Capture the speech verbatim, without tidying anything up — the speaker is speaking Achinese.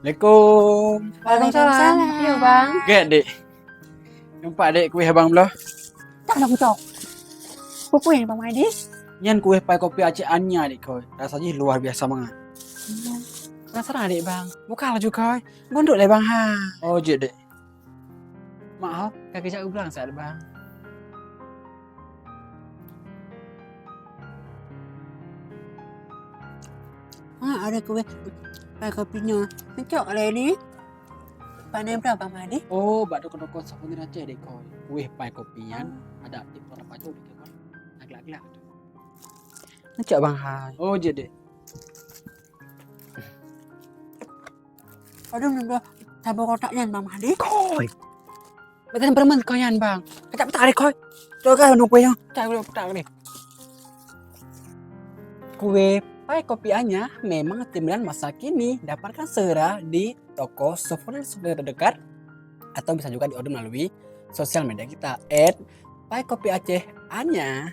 Assalamualaikum. Waalaikumsalam. Iya, Bang. Gét, Dek. Nampak, Dek, kueh abang bloe? Tak ada kutok. Kueh Bang Mahdi? Nyan kueh pai kopi Aceh Anya, Dek, koi. Rasa jih luar biasa banget. Penasaran, Dek, Bang. Buka laju, koi. Bondok lé, Bang, ha. Oh, jeuet, Dek. Mak ho, ka geujak u blang saat, Bang. Ha, ada kueh pai kopi nyoe. Cocok lé ni. Pandai bra Bang Mahdi? Oh, bak toko-toko souvenir Aceh, Dek, koi. Kueh pai kopi nyan, ada tip kota pacu, Dek, koi. Nah, glak-glak tu. Cocok, Bang, hai. Oh, jeuet, Dek. Aduh, nunggu saboh kotak nyan, Bang Mahdi. Koi. Betul, beureuman koi nyan, Bang. Kacak petak deh, koi. Coba kan, nunggu yang. Tak boleh petak deh. Kue pai kopi Anya memang cemilan masa kini. Dapatkan segera di toko souvenir-souvenir terdekat atau bisa juga diorder melalui sosial media kita, at pai kopi Aceh Anya.